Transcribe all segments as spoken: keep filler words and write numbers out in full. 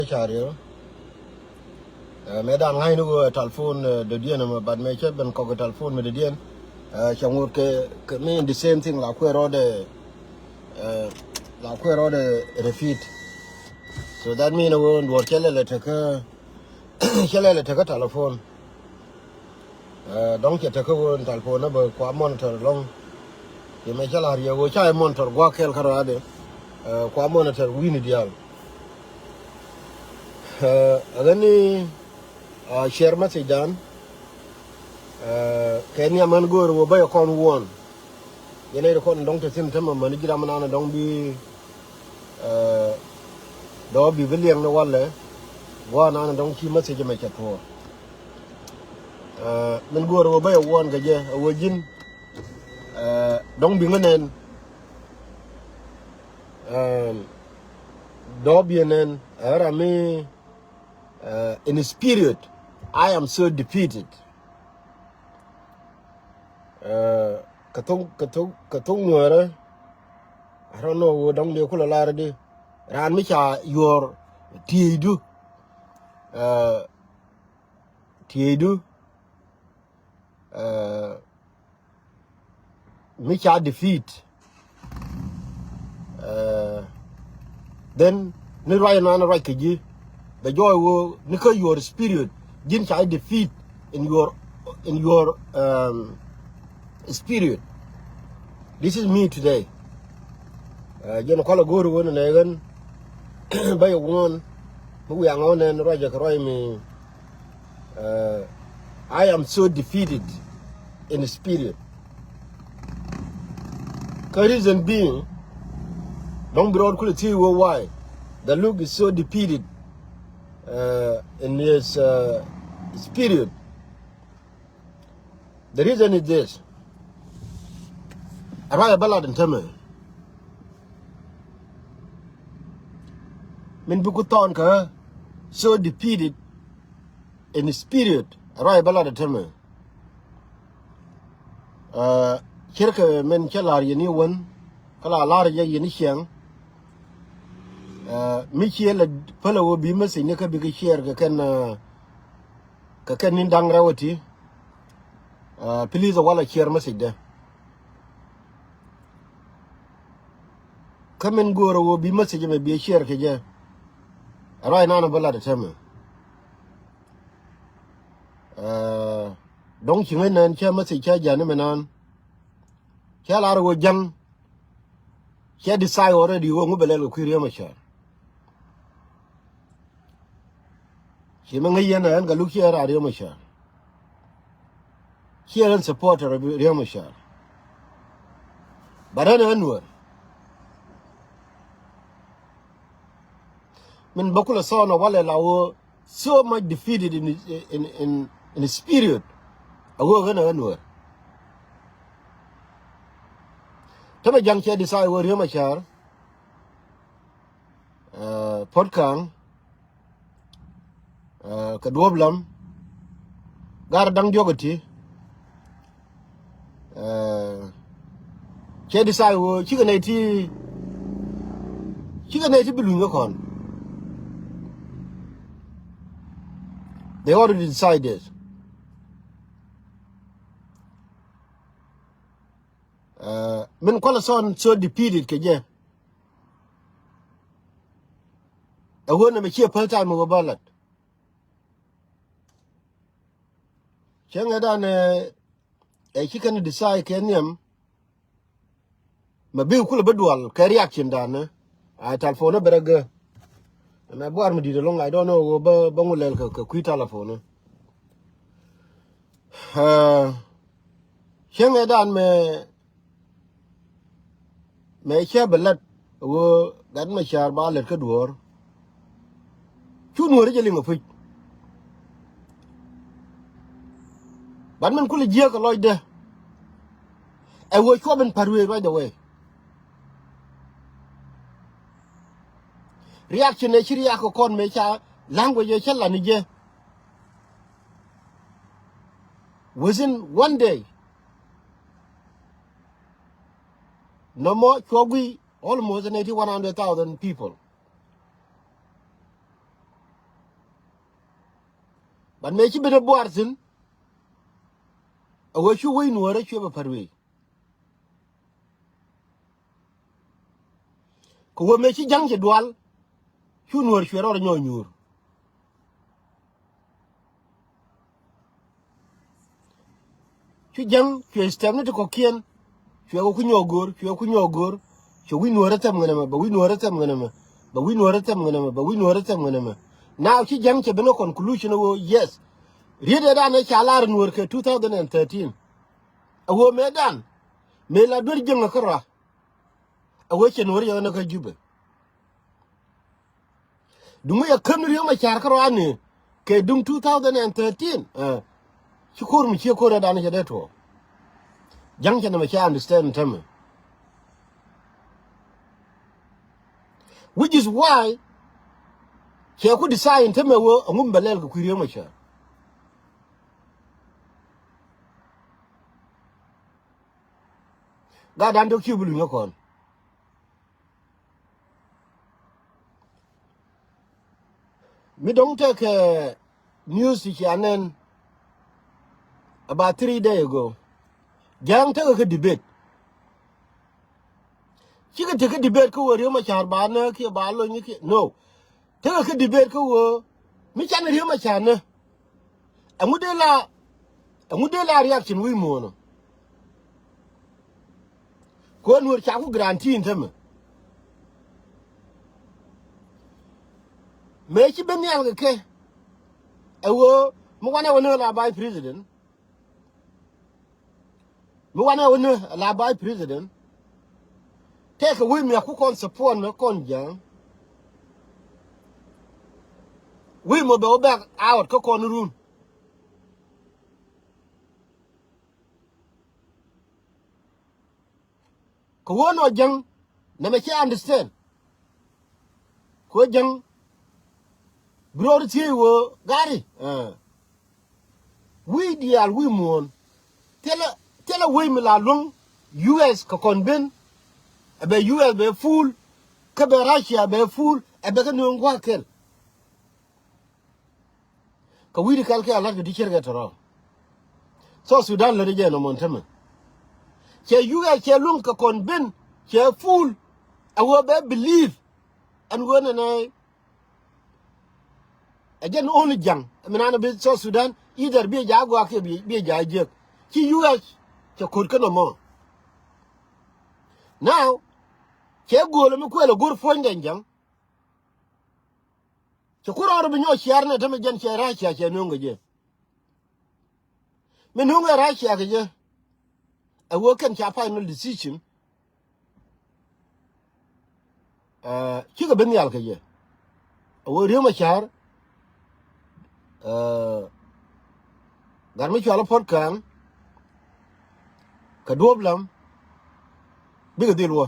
Ca riɛl. Ɛ, mëë dan ŋa̱cni ɣöö ɛ telephone, ɛ, dɔ̱diɛn ɛmɛ, but mëë cä ben kɔk ɛ telephone mi dɔ̱diɛn. Ɛ, cɛ ŋot kɛ, kɛ mi in the same thing la kuɛ rɔɔdɛ, ɛ, la kuɛ rɔɔdɛ repeat. So that mean ɣöö duɔ̱ɔ̱r cɛ lɛl ɛ tekä, cɛ lɛl ɛ tekä telephone. Ɛ, dɔ̱ŋ cɛ tekä ɣöö in telephone nä bä kua monitor lɔ̱ŋ. Yɛ mɛ cä la̱r yɛ ɣöö ca yɛ monitor gua̱a̱k kɛl kä rɔaadɛ. Ɛ, kua monitor wi̱ni diaal. Ɛ, ɣän ni, ɛ, share message dan. Ɛ, kɛ nhiam ɣän go̱o̱r ɣöö bä yɛ kɔn wuɔ̱ɔ̱n. Yɛn nɛy ti kɔn dɔ̱ŋ te thi̱n tämɛ mäni ji̱ ram nan dɔ̱ŋ bi, ɛ, dɔ̱ bi bi liɛŋ ni walɛ. Gua̱a̱ nan dɔ̱ŋ ci message mɛ cɛ tuɔɔr. Ɛ, min go̱o̱r ɣöö bä yɛ wuɔ̱ɔ̱n kɛ jɛ ɛ ɣöö ji̱n, ɛ, dɔ̱ŋ bi ŋä nɛn. Ɛ, dɔ̱ bi ɛ nɛn ɛ ram mi, ɛ, in spirit, I am so defeated. Ɛ, kɛ thok, kɛ thok, kɛ thok nuäärä. I don't know ɣöö dɔ̱ŋ dee kulɛ lar di. Raan mi ca yuɔr tieydu. Ɛ, tieydu. Ɛ, mi ca defeat. Ɛ, then ni ruac nan ruac kɛ ji̱. Bɛ jɔɔc ɣöö ni kä your spirit, ji̱n ca defeat in your, in your, um, spirit. This is me today. Ɛ, jɛn kualɛ go̱o̱r ɣöö nɛ nɛ ɣän bä yɛ wuɔ̱ɔ̱n. Mi wiaŋ ɣän nɛn ruac jɛ kɛ ruac mi. Ɛ, I am so defeated in spirit. Kä reason being, dɔ̱ŋ bi rɔɔd kulɛ thiec wee why the Luke is so defeated, ɛ, in his, ɛ, spirit. The reason is this. A ruac a bä lat in tämɛ. Min bi ku thɔɔn kä so defeated in spirit. A ruac a bä lat in tämɛ. Ɛ, ce̱tkɛ min cä la̱r yɛn i̱ wän kä la la̱r jɛ yɛn i̱ ciɛŋ. Ɛ, mi ciɛ lɛ pälɛ wä bi message ni kä bikɛ share kɛ kɛn, ɛ, kɛ kɛn ni da̱ŋ rɛw ɛ ti. Ɛ, please a walɛ share message dɛ. Kä min go̱o̱rä wä bi message mɛ bi share kɛ jɛ. Ruac nan bä lat ɛ tämɛ. Ɛ, dɔ̱ŋ ci ŋäc nɛn cä message cä jani mɛ nan. Cä lar wä ja̱ŋ. Cä decide already wä ŋu bɛ lɛl kɛ kui̱ Riek Machar. Ci mɛ ŋäc yɛn ɛ ɣän kɛ luk ciɛ rar Riek Machar. Ciɛ ɣän supporter Riek Machar. But ɣän ɣän Nuäär. Min bä kulɛ thɔɔn ɛ walɛ la wä so much defeated in, in, in, in spirit. A wä ɣän a ɣän wä. Tämɛ ja̱ŋ cɛ decide wä Riek Machar. Ɛ, Puot Kaŋ. Ɛ, kɛ duɔ̱ɔ̱p lam. Gar da̱ŋ diɔ̱k ɛ ti. Ɛ, cɛ decide wä cikɛ nɛy ti, cikɛ nɛy ti bi luny kä kɔn. They already decide this. Ɛ, min kualɛ thɔɔn so defeated kɛ jɛ. Ɛ ɣöö nɛmɛ ciɛ päl time ɛ ɣöö bä lat. Cäŋɛ dan ɛ, ɛ ci kɛn decide kɛ nhiam. Mɛ bi kulɛ bi dual kɛ reaction dan ɛ. A telephone ɛ bɛ rɛ gɛ. Mɛ buar mi di̱t ɛlɔŋ, I don't know ɣöö bä, bä ŋu lɛl kɛ, kɛ kui̱ telephone ɛ. Ɛ, cäŋɛ dan mɛ, mɛ cä bɛ lät ɣöö gat mɛ ca̱r ba lät kä duɔ̱ɔ̱r. Cu Nuäär jɛ liŋ ɛ puc. But min kulɛ jiääk kɛ lɔcdɛ. Ɛ ɣöö cuɔp in pa̱t wëë right away. Reaction ɛ ci react kɛ kɔn mëë ca language ɛ cä lan ni jɛ. Within one day, nɔmɔ cuɔ gui almost ninety, one hundred thousand people. But mëë ci ben ɛ buar thi̱n, ɛ wee cu wec nuɔ̱ɔ̱rä cuɛ bɛ pät wec. Kɛ wee mëë ci ja̱ŋ cɛ dual, cu nuɔ̱ɔ̱r cuɛ rɔɔdɛ nyɔk nyuur. Cu ja̱ŋ cuɛ step ni ti kɔ̱kiɛn, cuɛ kɛ ku nyɔk go̱o̱r, cuɛ ku nyɔk go̱o̱r. Cuɛ wi̱c nuɔ̱ɔ̱rä thɛm ŋän ɛmɛ, bɛ wi̱c nuɔ̱ɔ̱rä thɛm ŋän ɛmɛ, bɛ wi̱c nuɔ̱ɔ̱rä thɛm ŋän ɛmɛ, bɛ wi̱c nuɔ̱ɔ̱rä thɛm ŋän ɛmɛ. Now ci ja̱ŋ cɛ ben ɛ conclusion ɛ ɣöö, yes, riet ëëdan ëë ca lar nuɔ̱ɔ̱r kɛ two thousand and thirteen. Ɛ ɣöö mëëdan mëë la duer jiäŋ ɛ kärɔa. Ɛ wee cɛ nuɔ̱ɔ̱r yɛ ɣän ɛ kä Jubɛ. Duŋ mi yɛ käm ni Riek Machar kärɔa ni kɛ duŋ two thousand and thirteen. Ɛ, ci ko̱r mi cië ko̱r ɛ dan cɛ dee tuɔɔk. Ja̱ŋ cɛ nɛmɛ cɛ understand tämɛ. Which is why cɛ ku decide tämɛ wee ɛŋu mi bɛ lɛl kɛ kui̱ Riek Machar. Gat dan dɔ̱k ci bi luny kä kɔn. Mi dɔ̱ŋ tekɛ news ti cia nɛn about three day ago. Ja̱a̱ŋ tekɛ kä debate. Cikɛ tekɛ debate kä wee Riek Machar ba nääk kiɛ ba lony kiɛ, no. Tekɛ kä debate kä wee mi canɛ Riek Machar nääk. Ɛŋu dee la, ɛŋu dee la reaction wi̱i̱ muɔ̱ɔ̱n ɔ? Kɛ ɣöö nuɔ̱ɔ̱r ca ku guarantee in tämɛ. Mëë ci ben nhial kɛ kɛ ɛ ɣöö mi wanɛ wä ni la vice president. Mi wanɛ wä ni la vice president. Tëëkɛ wi̱i̱ mi a ku kɔn support mi kɔn ja̱a̱ŋ. Wi̱i̱ mɔ bɛ wä back out kä kɔn run. Kɛ ɣöö nɔ ja̱ŋ nɛmɛ cɛ understand. Kɛ ɣöö ja̱ŋ bi rɔɔd thiec ɣöö gari. Wi̱i̱ diaal wi̱i̱ muɔ̱ɔ̱n. Thilɛ, thilɛ wec mi la luäŋ U S kɛ kɔn ben. Ɛ bɛ U S bɛ full. Kä bɛ Russia bɛ full. Ɛ bɛ kä nööŋ gua̱a̱k kɛl. Kɛ wi̱i̱ di kɛl kɛ a la̱t kɛ ti cier kɛ tɔrɔ. South Sudan lät jɛ nɔmɔ tämɛ. Cɛ U S cɛ luäŋ kɛ kɔn ben cɛ full. Ɛ wee bɛ believe. Ɛn wee nɛnɛ. Ɛ jɛn only ja̱ŋ. Ɛ mi nan bi South Sudan either bi ja̱ gɔaa kiɛ bi, bi ja̱ jiäk. Ci U S cɛ ko̱t kä nɔmɔ. Now cɛ go̱o̱l mi kuɛl ɛ go̱r puɔ̱nydɛ ja̱ŋ. Cɛ ku rɔɔdɛ bi nyɔk ciaar nɛ tämɛ jɛn cɛ Russia cɛ nööŋ kɛ jɛ. Mi nööŋ ɛ Russia kɛ jɛ. Ɛ wee kɛn ca final decision. Cikɛ ben nhial kɛ jɛ. Ɛ wee Riek Machar. Gat mi cual i̱ Puɔt Ka̱a̱ŋ kɛ Duɔ̱ɔ̱p Lam bikɛ dhil wä.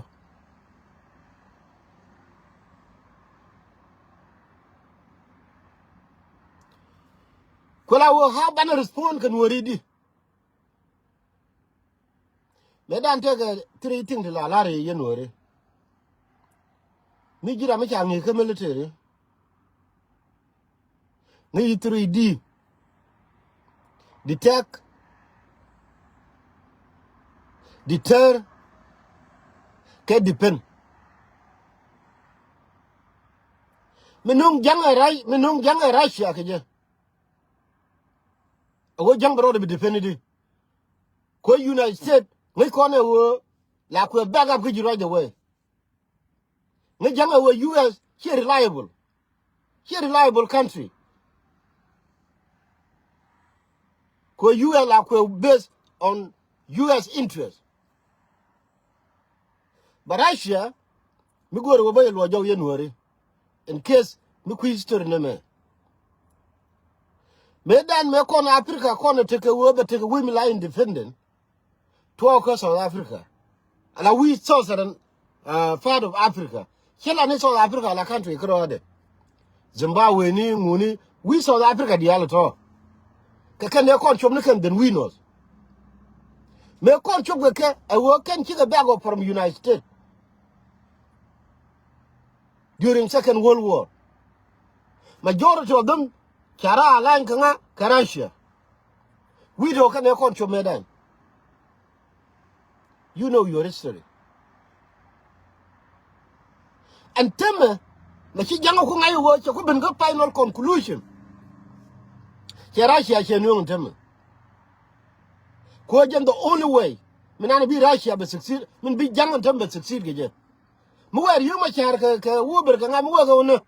Kuɛ la wä how banɛ respond kɛ Nuɔ̱ɔ̱ri di. Mëë dan tekɛ three thing ti la la̱r i̱ yɛ Nuɔ̱ɔ̱ri. Mi ji̱ ram mi ca ŋi̱i̱c kä military. Ŋäc i̱ three D. Detect, deter kɛ defend. Mi nuŋ ja̱ŋ ɛ Ru-, mi nuŋ ja̱ŋ ɛ Russia kɛ jɛ. Ɛ wee ja̱ŋ bɛ rɔɔdɛ bi defend di. Kuɛ United States ŋäc kɔn ɛ wee la kuɛ back up kä ji̱ right away. Ŋäc ja̱ŋ ɛ wee U S ciɛ reliable. Ciɛ reliable country. Kuɛ U S la kuɛ based on U S interest. But Russia mi go̱o̱rɛ wee bä yɛ luɔc jɔk yɛ Nuɔ̱ɔ̱ri. In case mi kui̱ history nɛmɛ. Mëë dan mëë kɔn Africa kɔn tekɛ wee bɛ tekɛ wee mi la independent. Tuɔɔk kä South Africa. Ala wi̱i̱ Southern, uh, part of Africa. Ci la ni South Africa la country kärɔɔdɛ. Zimbabwe ni ŋuni wi̱i̱ South Africa diaal tɔ. Kɛ kɛn dee kɔn cop ni kɛn ben wi̱i̱ North. Mëë kɔn cop kɛ kɛ ɛ wee kɛn cikɛ back up from United States. During Second World War. Majority of them ca rɔ align kɛ ŋa kä Russia. Wi̱i̱ do̱ kɛnɛ kɔn cop mëëdan. You know your history. Ɛn temɛ, mɛ ci ja̱ŋ ku ŋa̱c wee cɛ ku ben kä final conclusion. Cɛ Russia cɛ nueŋ ɛn temɛ. Kuɔ jɛn the only way min an bi Russia bɛ succeed, min bi ja̱ŋ ɛn temɛ bɛ succeed kɛ jɛ. Mi wɛɛr yio̱w ma cäär kɛ, kɛ wä ber kɛ ŋa̱ mi wee kɛ wä nä.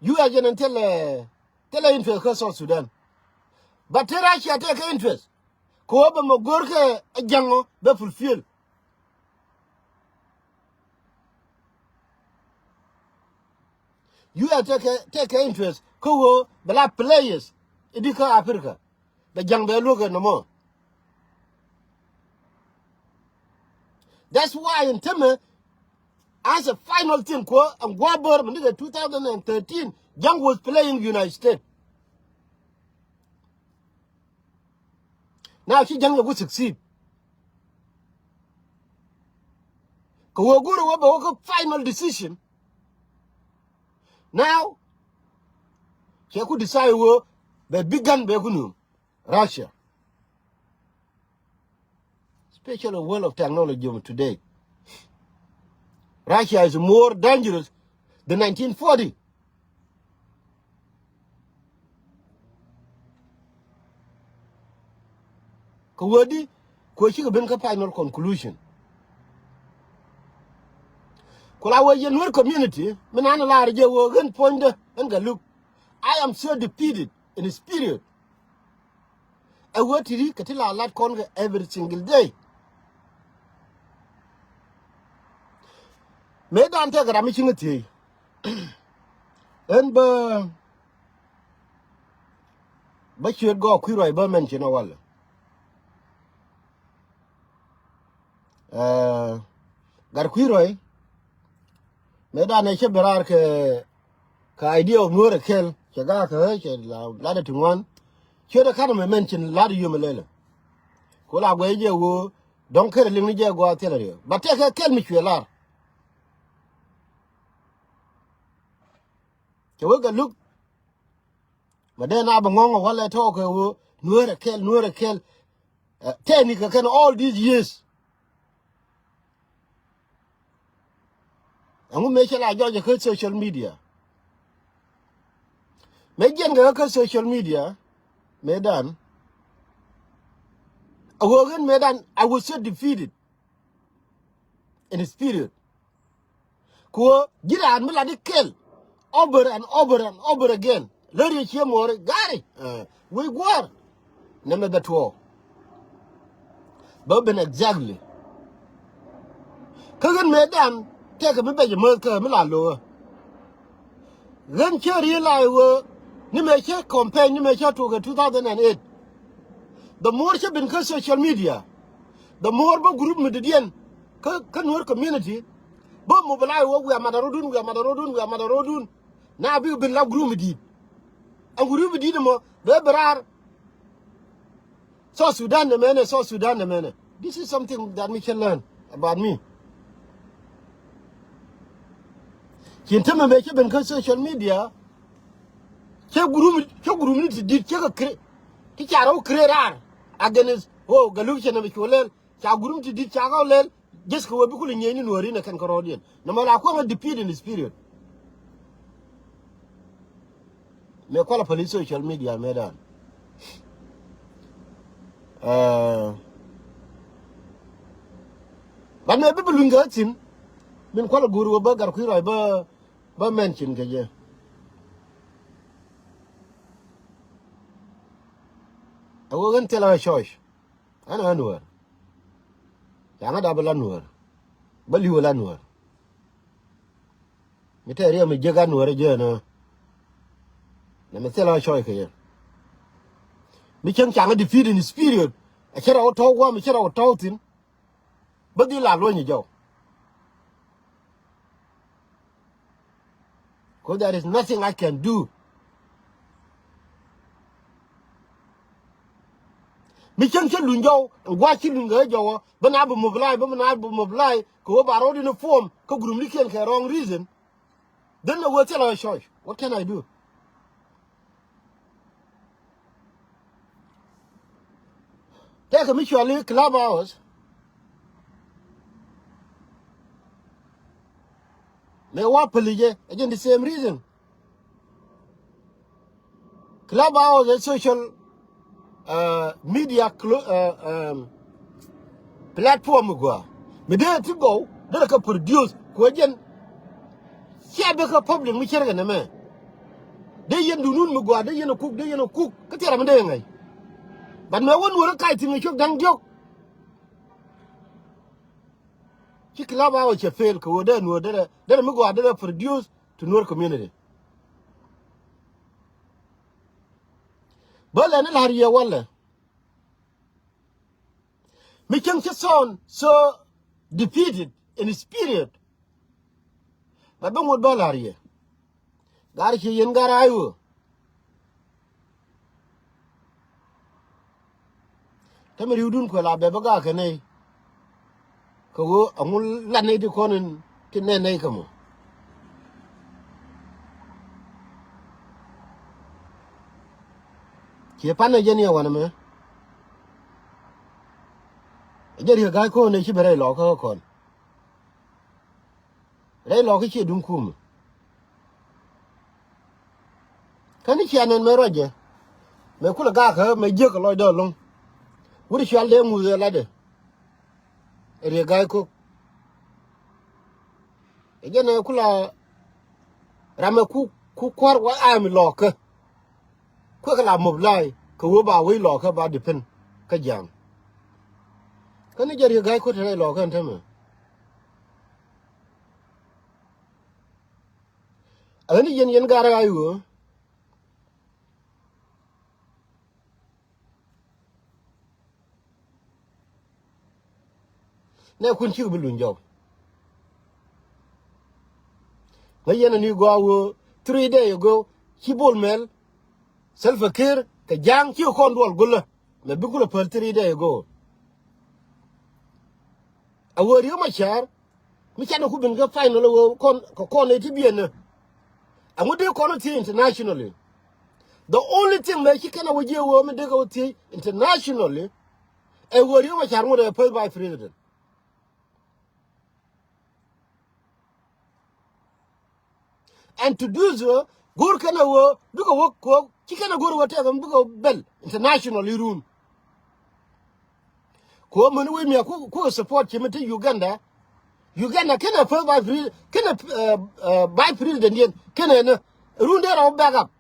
U S jɛn ɛn thilɛ, thilɛ interest kä South Sudan. But te Russia tekɛ interest kɛ wä bɛ mɛ go̱r kɛ ɛ ja̱ŋ ɔ bɛ fulfill. U S tekɛ, tekɛ interest kä wä bɛ la players i̱di kä Africa. Bɛ ja̱ŋ bɛ luäk ɛ nɔmɔ. That's why in temɛ, as a final thing kuɔ ɛn gua̱a̱ bär mi nikɛ two thousand and thirteen, ja̱ŋ was playing United States. Now ci ja̱ŋ yɛ ku succeed. Kɛ wee go̱o̱rɛ wee bɛ wä kä final decision. Now cɛ ku decide wee bɛ big gun bɛ ku nuum Russia. Especially world of technology of today. Russia is more dangerous than nineteen forty. Kɛ wee di, kuɛ cikɛ ben kä final conclusion. Ku la wee yɛ Nuer community, mi nan lar jɛ wee ɣän puɔ̱nydä, ɣän Gatluak. I am so defeated in spirit. Ɛ wee ti̱ti̱ kɛ ti la lat kɔn kɛ every single day. Mëëdan tekɛ ram mi ci ŋä thiec. Ɣän bä, bä ciöt Gatkui̱ Ruac bä mention ɛ walɛ. Ɛɛ, Gatkui̱ Ruac, mëëdan ɛ cä ben raar kɛ, kɛ idea of Nuäär ɛ kɛl, cɛ ga̱a̱ kɛ ɣä, cɛ la, latdɛ ti ŋuan. Ciöt ɛ ka̱n ɛmɛ mention lat yom ɛ lɛlɛ. Ku la guɛc jɛ ɣöö dɔ̱ŋ ker ɛ liŋ ni jɛ gɔaa thilɛ riɛk. But tëëkɛ kɛl mi cuɛ lar. Cɛ wek kɛ luk. Mɛ dee na bi ŋɔ̱ŋ ɛ walɛ tɔɔkɛ ɣöö Nuäär ɛ kɛl, Nuäär ɛ kɛl. Ɛ, tɛni kɛ kɛn all these years. Ɛŋu mëë cɛ la jɔc ɛ kä social media? Mëë jiɛn kɛ kä social media, mëëdan. A ɣöö ɣän mëëdan, I was so defeated in spirit. Ku ɣöö ji̱ raan mi lat i̱ kɛl over and over and over again. Lär yɛ cie muɔɔri gari, eh, wec gua̱a̱r. Nɛmɛ bɛ tuɔɔk. Bä ben exactly. Kä ɣän mëëdan tëëkɛ mi bɛc emäth kä mi la lo̱o̱. Ɣän cä realize ɣöö ni mëë cä campaign, ni mëë cä tuɔɔk kɛ two thousand and eight. The more cä ben kä social media, the more bä group mi dɔ̱diɛn kä, kä Nuer community bä mobilize wä wiaa mat a ro̱dun, wiaa mat a ro̱dun, wiaa mat a ro̱dun. Na bikɛ ben la group mi di̱i̱t. Ɛn group mi di̱i̱t ɛmɔ bɛ ben raar. South Sudan nɛmɛnɛ, South Sudan nɛmɛnɛ. This is something that mi cä learn about me. Ci ɛn tämɛ mëë cä ben kä social media, cä group, cä group ni ti di̱t cä kɛ create, ti ca rɔw create raar against, oh, Gatluak cɛ nɛmɛ cu lɛl, ca group ni ti di̱t ca kɛ lɛl, just kɛ wee bi kulɛ nyieny ni Nuääri nɛ kɛn kärɔɔdiɛn. Nɛmɛ la kuaŋ a defeat in spirit. Mëë kualɛ päli social media mëëdan. Ɛɛ, but mëë bi bi luny kɛ thi̱n, min kualɛ go̱o̱r wä bä Gatkui̱ Ruac bä, bä mention kɛ jɛ. A wä ɣän thilɛ ɣä church. Ɣän ɣä Nuäär. Ca ŋä dap bä la Nuäär. Bä li̱w la Nuäär. Mi tɛɛr yɛ mi jiäk a Nuäärä jiäk ɛnɔ. Nɛ mi thilɛ ɣä church kɛ yɛ. Mi cäŋ ca ŋä defeat in spirit. A cä rɛw tɔ̱w gua̱a̱m, a cä rɛw tɔ̱w thi̱n. Bä dhil la luɔ̱ny jɔw. 'Cause there is nothing I can do. Mi cäŋ cä luny jɔw, ɛn gua̱a̱th ci luny kɛ jɔw, bä na bi mobilize, bä na bi mobilize kɛ wä ba rɔɔd in a form kä group ni kiɛn kɛ wrong reason. Then I will tell her choice. What can I do? Tɛkɛ mi cuali Clubhouse. Mɛ wa päli jɛ, again the same reason. Clubhouse is a social, uh, media clo-, uh, um, platform mi gɔaa. Mi dee ti gɔw, dee kɛ produce, kuɛ jɛn. Cia bɛ kɛ public mi cɛrkɛ nɛmɛ. Dee yɛn dunun mi gɔaa, dee yɛn a kuk, dee yɛn a kuk. Kä thil ram mi dee ŋäc. But mɛ wä Nuɔr kac thi̱n a cuɔk da̱ŋ diɔ̱k. Ci Clubhouse cɛ fail kɛ ɣöö dee Nuɔr dee, dee mi gɔaa dee produce to Nuer community. Bä lɛ ni la̱r yɛ walɛ. Mi cäŋ ci sound so defeated in spirit. But bä ŋot bä la̱r yɛ. Gar ci yɛn gar ay ɣöö. Te mi ri̱wdun kuɛ la bɛ bä gak kɛ nɛy. Kɛ ɣöö aŋu lat nɛy ti kɔn in ti nɛn nɛy kɛ mɔ. Ciɛ pan ɛ jɛn yɛ wanɛ mɛ. Ɛ jɛ riek ga̱a̱c ko̱n ɛ ci bɛ rɛy lɔɔkä kä kɔn. Rɛy lɔɔkä ciɛ duŋ kumä. Kä ni cia nɛn mɛ ruacɛ. Mɛ kulɛ gakä mɛ jiäk kɛ lɔcdä ɛlɔ̱ŋ. Wut cual dee ŋuth ɛ latdɛ. Ɛ riek ga̱a̱c ko̱k. Ɛ jɛn ɛ kula ram ɛ ku, ku kua̱r wa am lɔɔkä. Kuɛ kɛ la mop lay kɛ wee ba wec lɔɔkä ba depend kä ja̱a̱ŋ. Kä ni jɛ riek ga̱a̱c ko̱k te rɛy lɔɔkä ɛn tämɛ. Ɛ ni yɛn yɛn gar ɛ ɣa̱c ɣöö. Nɛ kun cik bi luny jɔw. Ŋäc yɛn ani gɔaa ɣöö three day ago ci Bol Mel, Salva Kiir kɛ ja̱a̱ŋ ci kɔn duɔl gulä. Mɛ bi kulɛ päl three day ago. A ɣöö Riek Machar mi canɛ ku bin kä final ɣöö kɔn kɛ kɔn ɛ ti biɛn ni. Ɛŋu dee kɔn ɛ thiec internationally. The only thing mɛ ci kɛn a wä jiɛ ɣöö mi dee kɛ wä thiec internationally. Ɛ ɣöö Riek Machar ŋut ɛ first vice president. And to do so, go̱o̱r kɛn a ɣöö bikɛ wä kɛ wä ci kɛn a go̱o̱r wä tɛk ɛm bikɛ wä bɛl international irun. Kɛ wä mɛn wec mi a ku, ku support ci mi ti Uganda. Uganda kɛn a first vice president, kɛn a, uh, uh, vice president yɛn kɛn a ni run dee rɔ back up.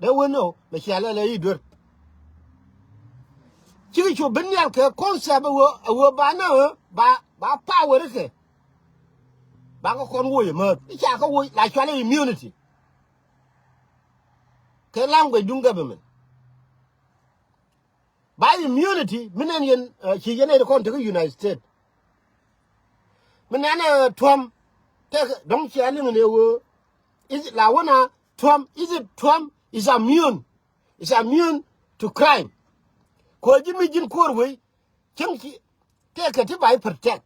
Dee wen ɔ mɛ cia lɛ lɛ i̱ duer. Cikɛ cu ben nhial kɛ concept ɛ ɣöö, ɛ ɣöö ba nɛ ɣöö ba, ba power kɛ. Ba kɛ kɔn woc ɛmääth i̱ ca kɛ woc la cual ɛ immunity. Kɛ language duŋ government. Ba immunity mi nɛn yɛn, uh, ci yɛn ɛ kɔn tekɛ United States. Mi nɛn ɛ Trump tekɛ dɔ̱ŋ cia liŋ ni ɣöö is la wä na Trump, is it Trump is immune? Is immune to crime. Kɛ ɣöö ji̱n mi ji̱n kuäär wei cäŋ ci tëëkɛ ti ba i̱ protect.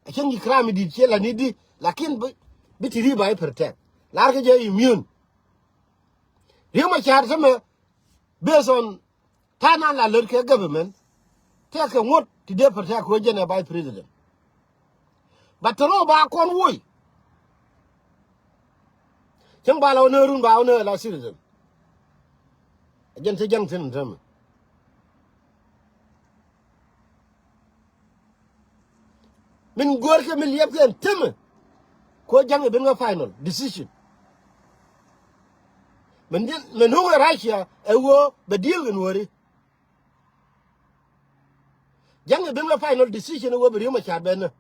A cäŋ ci crime i̱ di̱t ciɛ la ni di lakin bi, bi ti ri ba i̱ protect. Lar kɛ jɛ immune. Riek Machar tämɛ based on ta̱a̱ nan la lät kɛ government. Tëëkɛ ŋuɔ̱t ti dee protect kɛ ɣöö jɛn ɛ vice president. But te rɔ ba kɔn woc. Cäŋ ba la wä nöörun ba wä nöör la citizen. A jɛn te jäŋ thi̱n tämɛ. Min guäärkɛ min liɛpkɛ ɛn tämɛ. Kɛ ɣöö ja̱ŋ ɛ ben kä final decision. Min diɛn min ho̱ŋ ɛ Russia ɛ ɣöö bɛ deal kɛ Nuääri. Ja̱ŋ ɛ ben kä final decision ɛ ɣöö bɛ Riek Machar bɛn ɛ.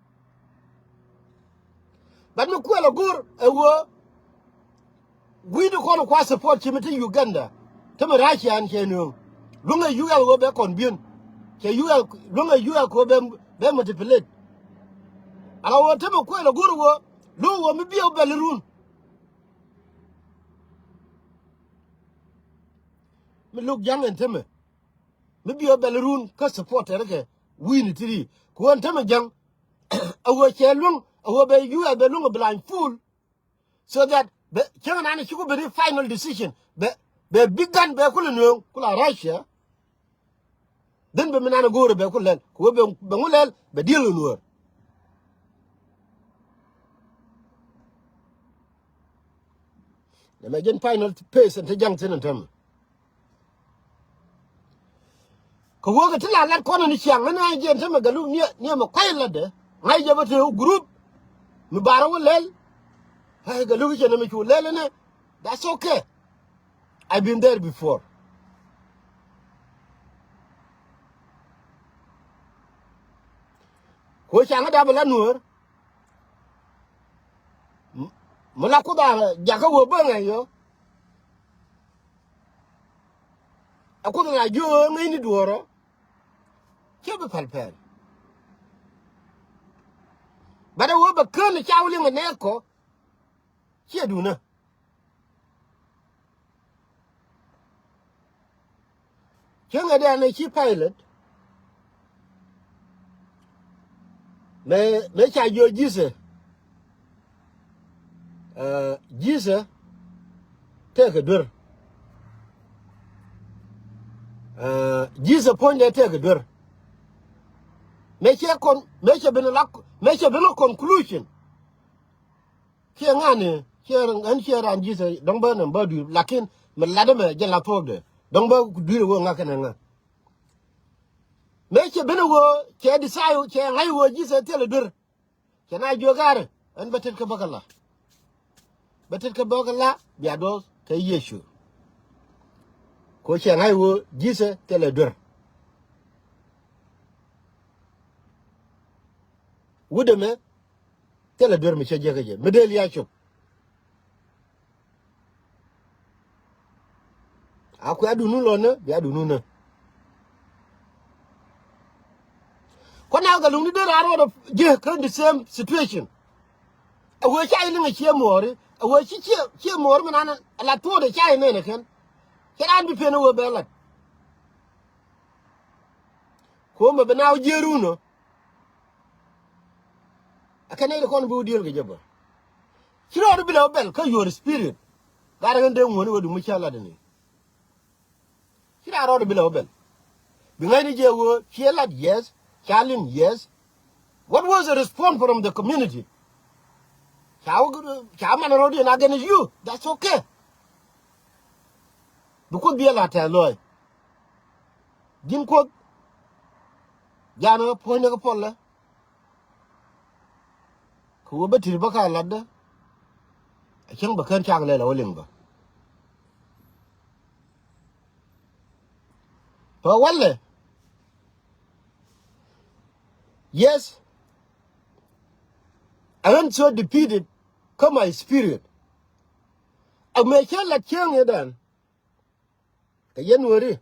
But mi kuɛl ɛ go̱r ɛ ɣöö wi̱i̱du kɔn kua support ci mi te Uganda. Te mi Russia ɛn cɛ nööŋ. Luäŋ ɛ U S ɣöö bɛ convince. Cɛ U S luäŋ ɛ U S kɛ ɣöö bɛ, bɛ manipulate. Ala ɣöö te mi kuɛl ɛ go̱r ɣöö luäŋ ɣöö mi biɛ wä bɛl irun. Mi luk ja̱ŋ ɛn te mi. Mi biɛ wä bɛl irun kä supporter kɛ wi̱i̱ni ti ri. Kɛ ɣöö ɛn te mi ja̱ŋ. A ɣöö cɛ luäŋ, a ɣöö bɛ U S bɛ luäŋ ɛ blind fool. So that Bɛ cäŋ nan ci ku ben i̱ final decision. Bɛ, bɛ big gun bɛ kulɛ nueŋ, kulɛ Russia. Dhin bɛ mi nan go̱o̱rɛ bɛ kulɛ lɛl. Ku wee bɛ, bɛ ŋu lɛl, bɛ deal kɛ Nuäär. Nɛ mɛ jɛn final phase ɛn te jaŋ thi̱n ɛn täämɛ. Kɛ wee kɛ ti la lat kɔn ni ciaŋ ni nɛ jɛn tämɛ Galuk niɛ, niɛ mɛ kuay latdɛ. Ŋa̱c jɛ bä te group mi barɛ wä lɛl. Ɛ Galuk cɛ nɛ mi cu lɛl ni. That's okay. I've been there before. Kɛ wee ciaŋ dap la Nuäär. M-, mi la Kuoth a jakä wee bä ŋa̱c yɔ. A Kuoth na jiö ŋäcni duɔ̱ɔ̱rɔ. Ciɛ bi pɛl pɛl. Bat a wee bɛ kään ca wä liŋ ɛ nɛɛk kɔ. Ciɛ duunä. Cäŋɛ dee anɛ ci Pilate. Mëë, mëë ca jiö Jithɛ. Ɛ, Jithɛ tëëkɛ duer. Ɛ, Jithɛ puɔ̱nydɛ tëëkɛ duer. Mëë cɛ con-, mëë cɛ ben la, mëë cɛ ben la conclusion. Ciɛ ŋa̱n ni, ciɛ ɣän ciɛ raan Jithɛ dɔ̱ŋ bä nɛm bä dui̱r, lakin mi latdä mɛ jɛ la thuɔ̱kdɛ. Dɔ̱ŋ bä dui̱r ɛ wee ŋa̱ kɛnɛ ŋa̱. Mëë cɛ ben ɛ wee, cɛ decide, cɛ ŋa̱c wee Jithɛ thilɛ duer. Cɛ na jiök ga̱rɛ, ɣän bä tet kä bä kɛ la. Bä tet kä bä kɛ la, bia duɔth kɛ Yecu. Kɛ cɛ ŋa̱c wee Jithɛ thilɛ duer. Wut ɛmɛ, thilɛ duer mi cä jiäkä jɛ. Mi dee lia̱a̱ cop. A kuɛ a dunu lɔnä, bia dunu nä. Kuan a Galuk ni dee raan rɔɔdɛ jiäkä the same situation. A wee ca i̱ liŋ a ciɛ muɔɔri. A wee ci ciɛ, ciɛ muɔɔri mi nan a la tuɔɔdɛ ca i̱ nɛn ɛ kɛn. Cɛ raan bi pen a wee bɛ lat. Kuɔmɛ bi naaw jiee run ɔ. Ɛ kɛn nɛy ti kɔn bi wä diëël kɛ jɛ bä. Ci rɔɔdu bi lɛ wä bɛl kä your spirit. Gat ɛ kɛn dee ŋuɔ̱ni wä di mi cä lat ni. Ci raan rɔɔdu bi lɛ wä bɛl. Bi ŋäcni jɛ wä ciɛ lat, yes. Ca liŋ, yes. What was the response from the community? Ca wä, ca man rɔɔdu in against you. That's okay. Bi Kuoth bi ɛ la tɛth lɔɔc. Ji̱n Kuoth. Janɛ puɔ̱nydɛ kä puɔlɛ. Kɛ wee bä ti̱t bä ka latdä. A cäŋ bä kään cak lɛl a wä liŋ bä. Pä walɛ. Yes. I am so defeated. Kä my spirit. A mëë cä lat cäŋ i̱dan. Kɛ yɛn weri.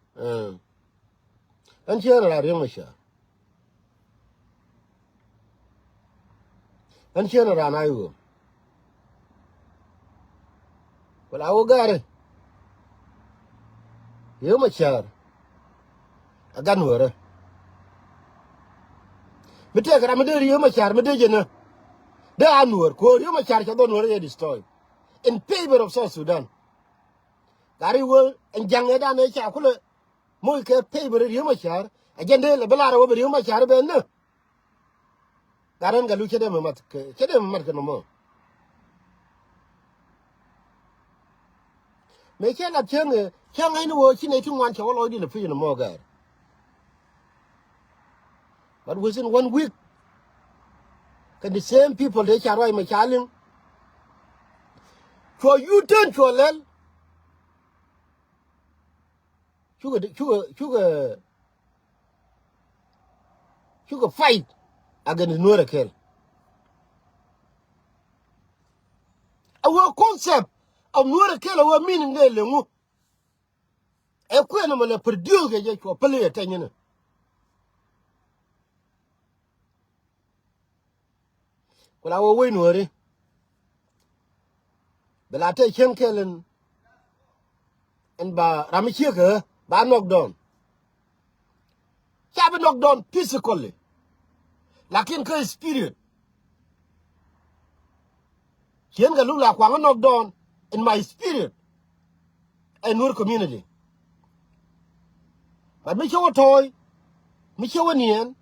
Ɛn ciɛ raan Riek Machar. Ɛn ciɛ raan a i̱ ɣöö ku la wä gaari. Riek Machar a gan weri. Mi tëëk ram mi dee Riek Machar mi dee jɛ nä. Dee a nuɔr ku Riek Machar cɛ dhɔ nuɔr yɛ destroy in favor of South Sudan. Gari wä ɛn ja̱ŋ ɛ dan ɛ ca kulɛ moc kɛ pay bä rɛ Riek Machar. Ɛ jɛn dee lɛ bi lar ɛ wä bɛ Riek Machar bɛ nä. Gari ɛn Galuk cɛ dee mɛ mat kɛ, cɛ dee mɛ mat kɛ nɔmɔ. Mëë cɛ lat cäŋ ɛ cäŋ ɛ ni wä ci nɛy ti ŋuan cɛ wä lɔcdi lɛ pi̱c nɔmɔ gari. But within one week, kɛ the same people dee ca ruac mɛ ca liŋ. Cuɔ U-turn cuɔ lɛl. Cukɛ, cukɛ, cukɛ, cukɛ fight against Nuer Akel. A wee concept of Nuer Akel a wee meaning dee leŋu. Ɛ kuɛn ɛmɔ lɛ produce kɛ jɛ cuɔ päli ɛ tɛny inɛ. Ku la wä wec nuɔ̱ɔ̱ri. Bɛ la tɛ cieŋ kɛl in, in ba ram mi ciek ɛ ba knock down. Ca bi knock down physically. Lakin kä spirit. Cien Galuk la kuaŋ knock down. in my spirit ɛ Nuer community. But mi cä wä tɔɔy, mi cä wä niɛn,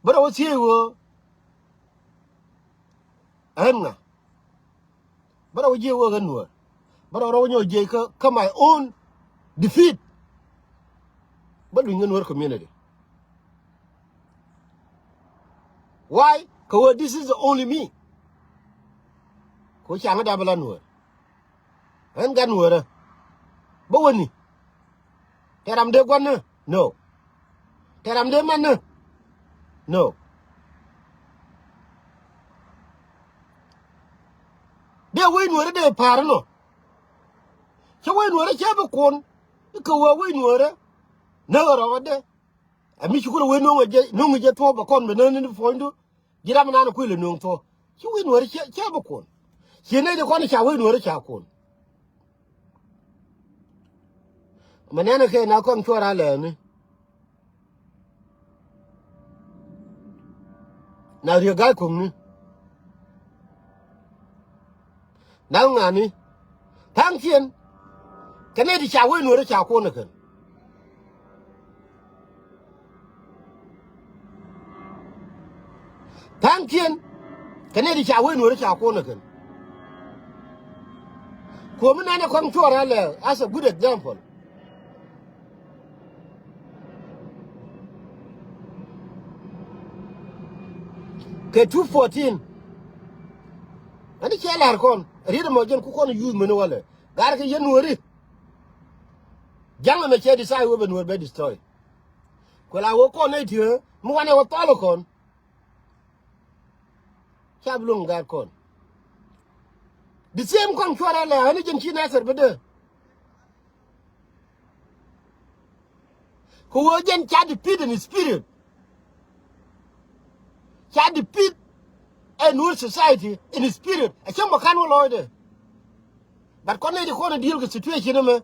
bä rɔ wä thiee wä ɛn ŋa? Bä rɔ wä jiɛ wä ɣän Nuer. Bä rɔ rɔ wä nyɔ jiɛ kä, kä my own defeat. Bä luny kä Nuer community. Why? Kɛ wä this is the only me. Kɛ wä ca ŋä dap bä la Nuer. Ɣän gat Nuerä. Bä wäni. Tɛ ram dee gua̱n ni? No. Tɛ ram dee man ni? No. Dee wec Nuerä dee pa̱a̱r inɔ. Cä wec Nuerä cä bi kuɔn. Ikɛ wä wec Nuerä. Näk rɔɔdɛ. Ɛ mi ci kulɛ wec no̱o̱ŋ jɛ, no̱o̱ŋ jɛ thuɔ̱k bɛ kɔn bɛ näk ni puɔ̱nydu. Ji̱ ram nan kuilɛ no̱o̱ŋ thuɔ̱k. Ci wec Nuerä cä, cä bi kuɔn. Ci nɛy di kɔn ca wec Nuerä ca kuɔn. Mɛ nɛnɛ kɛ na kɔn cuɔr a lɛɛni. Na riek ga̱a̱c ko̱ŋni. Na ŋa̱ni. Tha̱a̱ŋ ciɛn. Kɛ nɛy ti ca wec Nuerä ca kuɔn ɛ kɛn. Tha̱a̱ŋ ciɛn. Kɛ nɛy ti ca wec Nuerä ca kuɔn ɛ kɛn. Kuɔ̱mi nɛnɛ kɔn cuɔr a lɛ as a good example. Kɛ two fourteen. Ani cɛ lar kɔn riet mɔ jɛn ku kɔn yuth meni walɛ. Gar kɛ yɛn Nueri. Jaŋ ɛmɛ cɛ decide wä bɛ Nuer bɛ destroy. Kuɛ la wä kɔn nɛy tiɛ mi wanɛ wä thɔl kɔn. Ca bi luŋ gar kɔn. The same kɔn cuarɛ lɛ ani jɛn ci Nasir bi dee. Kɛ ɣöö jɛn ca defeat in spirit. Ca defeat ɛ Nuer society in spirit. Ɛ cäŋ bä ka̱n wä lɔɔcdɛ. But kɔn nɛy ti kɔn ɛ deal kɛ situation ɛmɛ.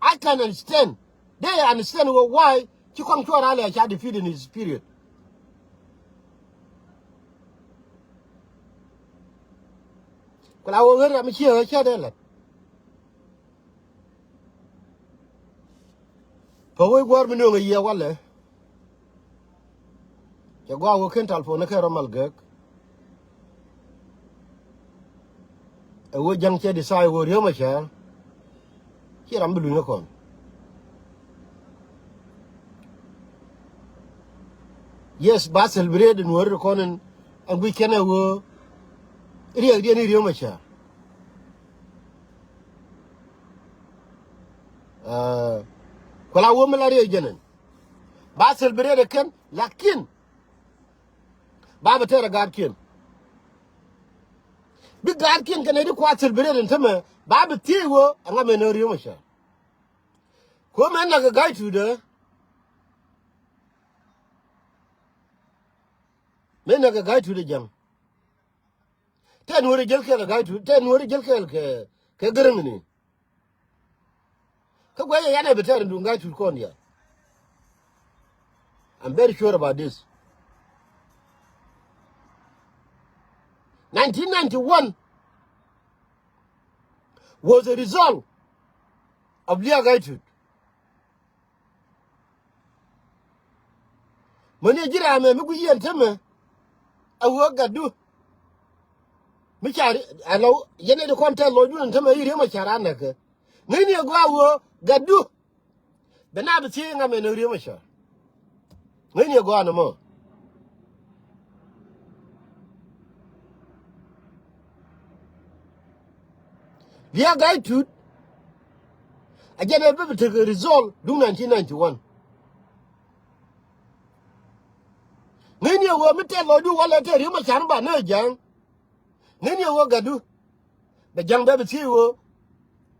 I can understand. They understand wä why ci kɔn cuɔr alɛ ca defeat in spirit. Kula wä ɣer ram ciɛ ɣä cɛ dee lät. Pä wec gua̱a̱r mi nööŋ ɛ yiëë walɛ. Cɛ gɔaa wä ken talpon ni kɛ rɔ mal gek. Ɛ wä ja̱ŋ cɛ decide wä Riek Machar. Ci ram bi luny ni kɔn. Yes, ba celebrate in wä ri kɔn in ɛn guic kɛn ɛ wä riɛk diɛn i̱ Riek Machar. Ɛ, kuɛ la wä mi la riɛk jɛn ɛn. Ba celebrate kɛn, lakin ba bi tɛr ɛ gaatkiɛn. Bi gaatkiɛn kɛn ɛ di kua celebrate ɛn tämɛ, ba bi thiec wä, ɛŋa mɛn ɛ Riek Machar. Kuɛ mɛn nak ɛ ga̱a̱c tuut ɛ. Mɛn nak ɛ ga̱a̱c tuut ɛ ja̱ŋ. Tɛ Nuɔ̱ri jäl kɛɛl kɛ ga̱a̱c tuut, tɛ Nuɔ̱ri jäl kɛɛl kɛ, kɛ Gäräŋni. Kä guɛcɛ yan ɛ bi tɛɛr in duŋ ga̱a̱c tuut kɔn diaal. I'm very sure about this. Nineteen ninety-one was a result of Liak Ga̱a̱c Tuut. Mäni ji̱ ram ɛ mi guic yɛn tämɛ. A wä gatdu. Mi ca ri-, a lɔ, yɛn ɛ di kɔn tɛth lɔcdun ɛn tämɛ i̱ Riek Machar a näkɛ. Ŋäcni ɛ gɔaa wä gatdu. Bɛ na bi thiec ŋa mɛn ɛ Riek Machar. Ŋäcni ɛ gɔaa nɔmɔ. Liak Ga̱a̱c Tuut. A jɛn ɛ bä bi tekɛ result duŋ nineteen ninety-one. Ŋäcni ɛ wä mi tɛth lɔcdu walɛ tɛth Riek Machar ba nä ja̱a̱ŋ. Ŋäcni ɛ wä gatdu. Bɛ ja̱ŋ bɛ bi thiec wä.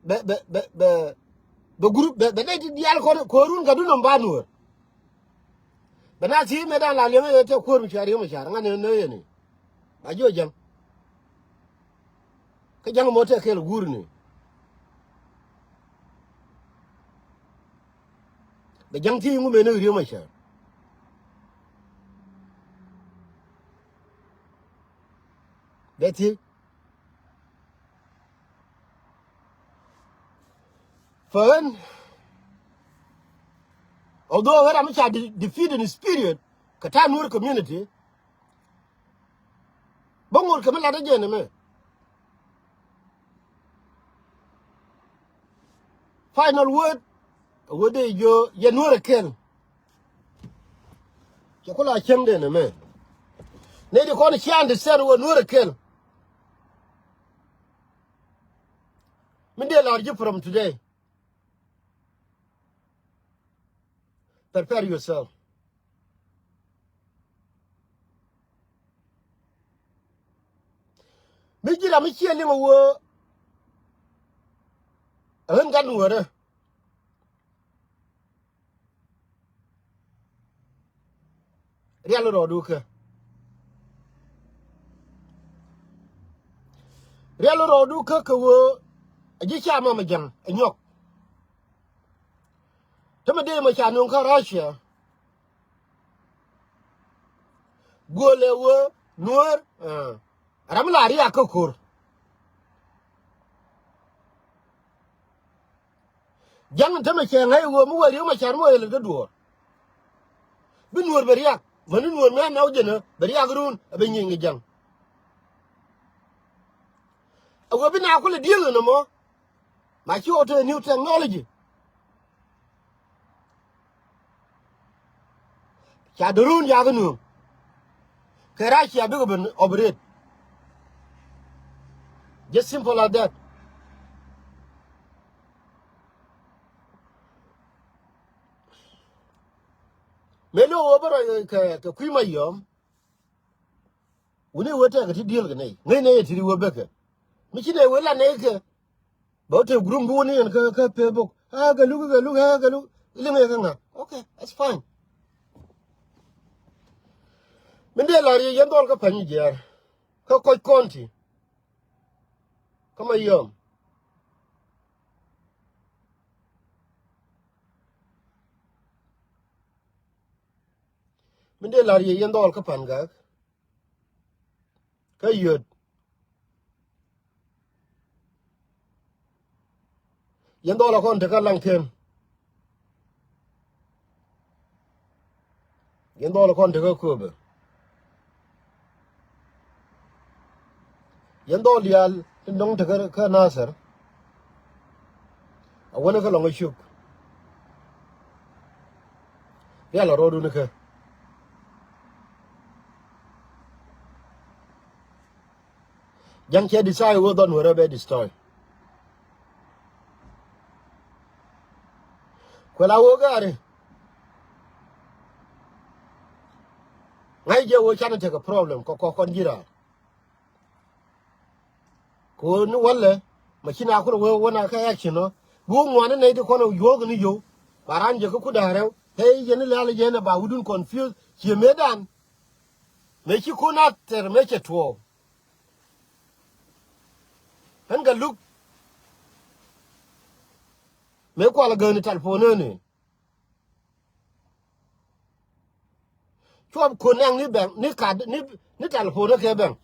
Bɛ, bɛ, bɛ, bɛ, bɛ group, bɛ, bɛ nɛy ti diaal kɔn, kɔn run gatdu nɔm ba Nuɔ̱ɔ̱r. Bɛ na thiec mëë dan la liɛŋ ɛ tɛ kuäär mi cua Riek Machar, ŋa̱n ɛ nöö yɛn i̱. Ba jiɔ ja̱ŋ. Kä ja̱ŋ mɔ tɛ kɛɛl guurni. Bɛ ja̱ŋ thiec ŋu mëë ni Riek Machar. Bɛ thiec. Fäɣän, although ɣän ram mi ca de-, defeat in spirit kɛ ta̱a̱ Nuer community, bä ŋot kɛ mi lat ɛ jɛn ɛmɛ. Final word, word ɛ jiö yɛ Nuer ɛ kɛl. Cɛ ku la cäŋ den ɛmɛ. Nɛy di kɔn cia understand wä Nuer ɛ kɛl. Mi dee lar ji̱ from today. Prepare yourself. Mi ji̱ ram mi ciɛ liŋ a wä. Ɣän gat Nuärä. Rial rɔɔdu kä. Rial rɔɔdu kä kɛ wä. A ji̱ ca mamɛ ja̱ŋ a nyɔk. Tämɛ dee mɛ ca nuŋ kä Russia. Guɔlɛ wä Nuäär. Ram la riak kä ko̱r. Ja̱ŋ tämɛ cɛ ŋäc ɣöö mi wä riek ma car mi wä yɛ lät kä duɔ̱ɔ̱r. Bi Nuäär bɛ riak mäni Nuäär mi a nɔk jɛn ɛ bɛ riak run ɛ bɛ nyieny kɛ ja̱ŋ. Ɛ wee bi na kulɛ diëël ɛn ɛmɔ. Ma ci ɣɔw te new technology. Ca drone yath nuŋ. Kɛ Russia bikɛ ben operate. Just simple as that. Mëë lo̱k ɣöö bä rɔy kɛ, kɛ kui̱ Mayom. Wuni wee tɛkɛ ti diël kɛ nɛy ŋäc nɛy ɛ ti ri wee bekɛ. Mi ci nɛy wee la nɛy kɛ. Bä te group bi wä ni yɛn kä, kä Facebook. Ah, kɛ luk, kɛ luk, ah, kɛ luk. Liŋ yɛ kä ŋa? Okay, that's fine. Min dee lar yɛ yɛn dhɔl kä Pany Jiɛɛr. Kä Kɔc County. Kä Mayom. Min dee lar yɛ yɛn dhɔl kä Pangak. Kä Yöt. Yɛn dhɔl a kɔn tekä Laŋken. Yɛn dhɔl a kɔn tekä Köpɛ. Yɛn dhɔl diaal tin dɔ̱ŋ tekä kä Nathɛr. A wänä kä Lɔŋ a cuk. Rial a rɔɔdun kä. Ja̱ŋ cɛ destroy wä dhɔn wärä bɛ destroy. Kuɛ la wä gaari. Ŋa̱c jɛ wä canɛ tekɛ problem kɔ kɔ kɔn ji̱ raar. Kɛ ɣöö ni wälɛ mɛ ci na kun wee wä na kä action ɔ. Bi wä ŋuani nɛy ti kɔn ɛ yuɔ̱ɔ̱k ni yio̱w. Ba raan jɛ kä ku da̱a̱ rɛw. Hey, yɛn ni lɛ̈ɛ̈l yɛn ɛ ba wutdun confuse. Ciɛ mëëdan. Mëë ci kun a thɛr mëë cɛ tuɔɔk. Ɣän kɛ luk. Mëë kual gäni telephone ni. Cuɔp kun nɛŋ ni bɛŋ, ni kat, ni, ni telephone kɛ bɛŋ.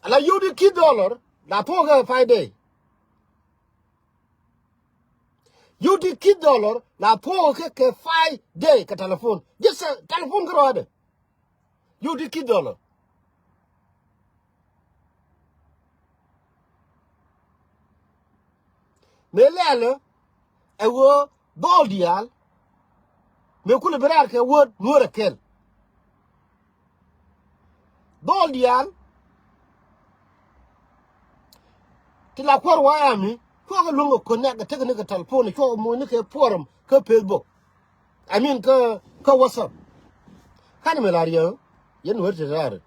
Ala yio̱w di kith dollar, la thuɔk kɛ five day. Yio̱w di kith dollar, la thuɔk kɛ, kɛ five day kɛ telephone. Just, uh, telephone kärɔadɛ. Yio̱w di kith dollar. Mëë lɛ̈ɛ̈lä ɛ ɣöö dhɔl diaal mëë kulɛ bi raar kɛ wä Nuäär ɛ kɛl. Dhɔl diaal ti la kuäär wä ami cuakɛ luäŋ kɛ connect kɛ tekɛ ni kɛ telephone cuakɛ moc ni kɛ forum kä Facebook. I mean kä, kä WhatsApp. Kan mi la riɛk yɛn wä ti raar.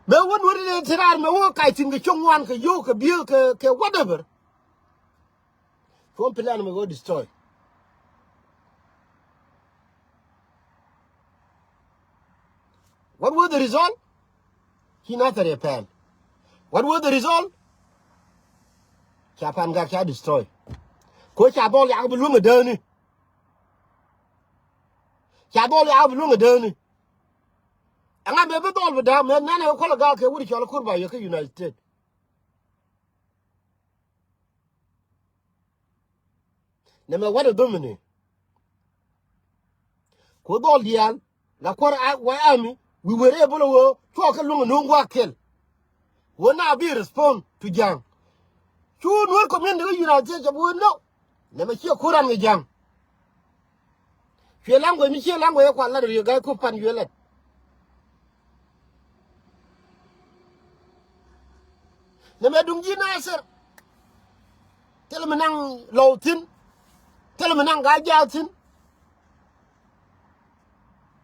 Mëë wä nuɔ̱t in te raar mëë wä kac thi̱n kɛ cio̱ŋ ŋuan kɛ yio̱w kɛ biëël kɛ, kɛ whatever. Cuɔ̱m plan mëë wä destroy. What was the result? Ci Nathɛr yɛ pɛl. What was the result? Ca Pangak ca destroy. Ko ca dhɔl yak bi luäŋ a dääni. Ca dhɔl yak bi luäŋ a dääni. Ɛŋa mëë bi dhɔl bi da̱a̱m mëë nɛnɛ kɛ kuɔl ɛ gaak kɛ wut cɔl ɛ kur ba yɛ kä United States. Nɛmɛ wat ɛ dhomini. Ku dhɔl diaal la kuɔr a wa ami wi̱i̱ wëë rɛɛ bä lɛ ɣöö cuɔ kɛ luäŋ ɛ no̱o̱ŋ gua̱a̱k kɛl. Ɣöö na bi respond to Ja̱a̱ŋ. Cu Nuäär community kä United States cɛ bi wee no. Nɛmɛ ciɛ ko̱r ran kɛ Ja̱a̱ŋ. Cuɛ language mi ciɛ language ɛ kual lat riek ga̱a̱c ko̱p pan cuɛ lat. Nɛmɛ duŋ ji̱ Nasir. Thilɛ mi naŋ Lɔw thi̱n. Thilɛ mi naŋ Gaa Jaak thi̱n.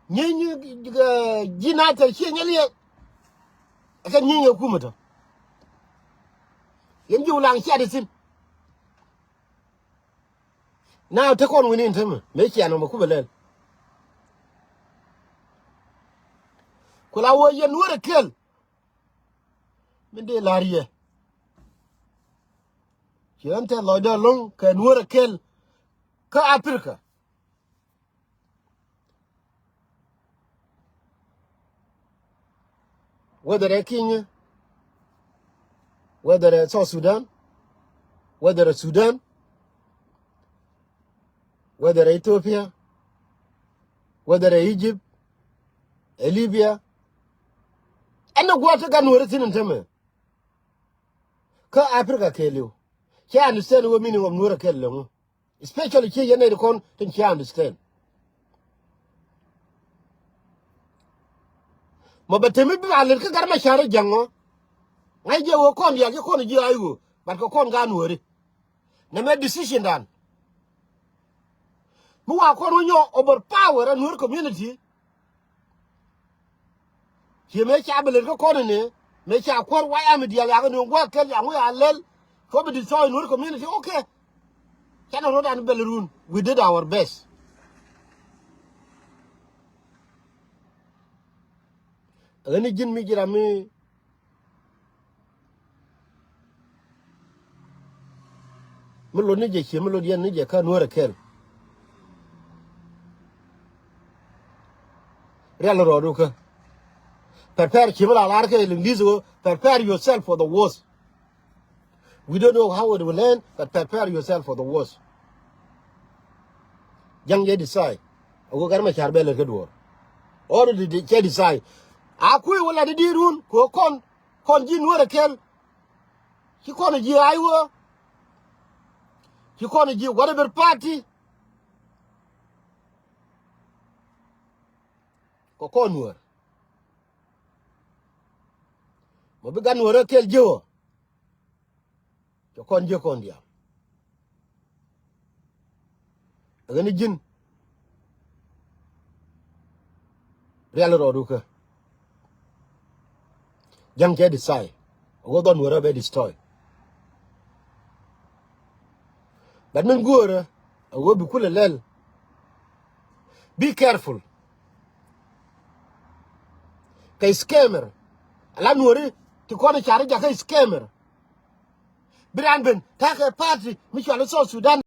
Nyieeny, eh, ji̱ Nasir ciɛ nyɛ liɛc. Ɛ kɛ nyieeny ɛ kumɛ tɔ. Yɛn ji̱ Wulaŋ ciat thi̱n. Now te kɔn wi̱ni in te mi mëë cian ɔmɔ kubɛ lɛl. Ku la wä yɛ Nuäär ɛ kɛl. Min dee la̱r yɛ. Ci ɣän tɛth lɔcdä ɛlɔ̱ŋ kɛ Nuäär ɛ kɛl kä Africa. Whether ɛ Kenya, whether ɛ South Sudan, whether ɛ Sudan, whether ɛ Ethiopia, whether ɛ Egypt, ɛ Libya. Ɛn ɛ gua̱a̱th ti gat Nuäär thi̱n ɛn tämɛ. Kä Africa kɛɛliw. Cɛ understand wä meaning of Nuäär kɛɛl lɛ ŋu. Especially ciɛ yɛn nɛy ti kɔn tin ciɛ understand. Mɔ bɛ temi bi ba lɛt kä Gat Macar ɛ Ja̱ŋ ɔ. Ŋa̱c jɛ ɣöö kɔn diaal ci kɔn ji̱ a i̱ ɣöö, but kɛ kɔn gaat Nuääri. Nɛmɛ decision dan. Mi wa kɔn wä nyɔ overpower ɛ Nuäär community. Ciɛ mëë ca bi lɛt kä kɔn ni mëë ca kuäär White Army diaal yakä ni gua̱a̱k kɛl yaŋ wi̱i̱ a lɛl. Kɔ bi destroy Nuäär community, okay. Canɛ rot an bɛl run. We did our best. Ɣän ni ji̱n mi ji̱ ram mi Mi lot ni jɛ ciɛ mi lot yɛn ni jɛ kä Nuäär ɛ kɛl. Rial rɔɔdu kä. Prepare ciɛ mi la lar kɛ English ɣöö prepare yourself for the worst. We don't know how it will end, but prepare yourself for the worst. Ja̱ŋ jɛ decide. A wä Gat Macar bɛ lät kä duɔ̱ɔ̱r. Already cɛ decide. A kui̱ wä lat di di̱i̱t run kɛ kɔn, kɔn ji̱ Nuäär ɛ kɛl. Ci kɔn ji̱ Iowa. Ci kɔn ji̱ whatever party. Kɛ kɔn Nuäär. Mɔ bi gat Nuäär ɛ kɛl ji̱ wä. Cɛ kɔn ji̱ kɔn diaal. Ɛ ɣän ni ji̱n. Rial rɔɔdu kä. Ja̱ŋ cɛ decide. A wä dhɔn Nuäär ɛ bɛ destroy. But min guäärä a wä bi kulɛ lɛl. Be careful. Kɛ scammer. Ala Nuääri ti kɔn i̱ car i̱ jakä scammer. Bi raan ben ta̱a̱ kɛ party mi cual i̱ South Sudan.